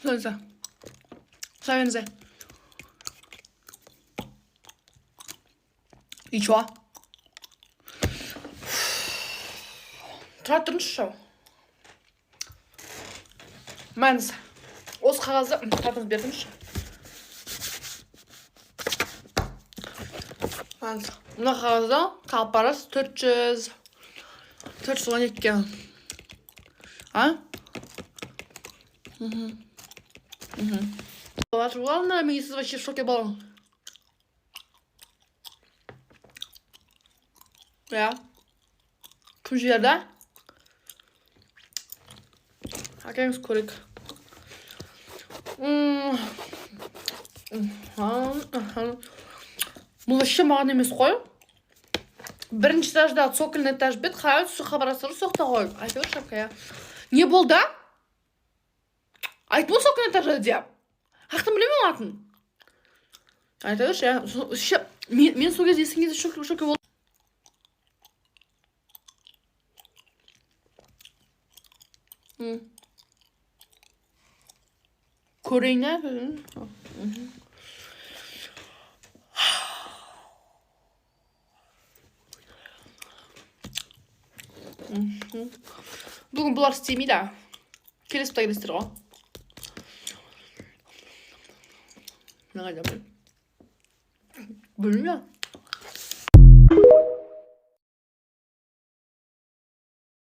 Ұстаңыз, ұстай беріңіз. И чё? Тұра тұрыңызшы. Мәңіз, осы қағазды тартыңыз, бердіңізші. Мәңіз, мына қағазды алып барасыз 400, 412-ге. А? Ваше главное, мен сіз вообще в шоке боламын. Иә. Кім жіберді? Әкеңіз, көрейік. Аха. Бұл вообще маған емес қой. Бірінші этажда, цокольный этаж бет, қалай сол жаққа барасыздар, сол жақта ғой. Айта берші, апка, иә. Не болды? Айттым ғой, цокольный этажда деп. Қаяқтан білемін оның атын? Айта берші, иә. Вообще, мен сол кезде естіген кезде шоке болдым. Көрейін, ә? Бүгін бұлар істемейді. Келесі апта келесіздер ғой. Мен қайда білемін? Білмеймін.